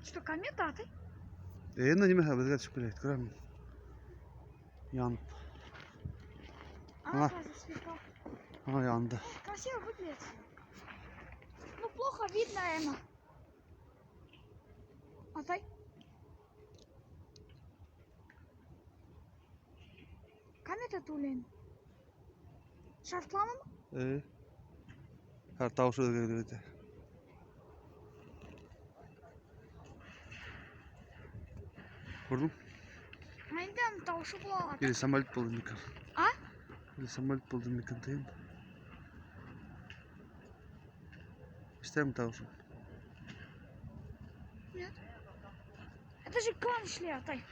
Что, комета, атай? Эйе, нимә беҙгә төшөп килә, күрәм. Янып. Она А. сразу светла. Ана янды. Красиво выглядит. Ну, плохо видно, Эмма. Атай. Комета түлен. Шартламамы? Эйе. Һәр тауышы үҙгәреп китә. Күрҙең? Инде тауышы була ала. Или самолет булды микән? А? Или самолет булды микән тием. Ишетәм тауышын. Нет. Это же кран шли, атай.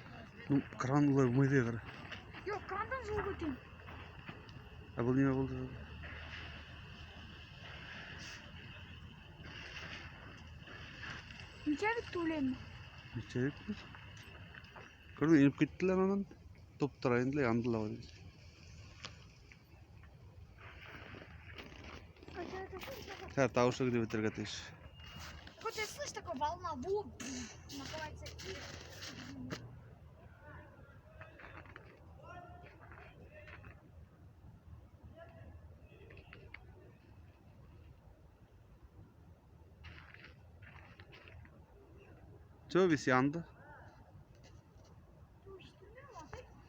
Ну, кран улай булмай ҡара. Юҡ, крандан звук үтәм. Ә был нимә булды? Нисә түләнме? Нисә? Күрҙең, инеп киттеләр анан. Топ-тура инде янды ла. Һәр тауышы килеп бөтөргә тейеш. Вот я слышу, такая волна, бу, накрывается и. Всё, весь янды.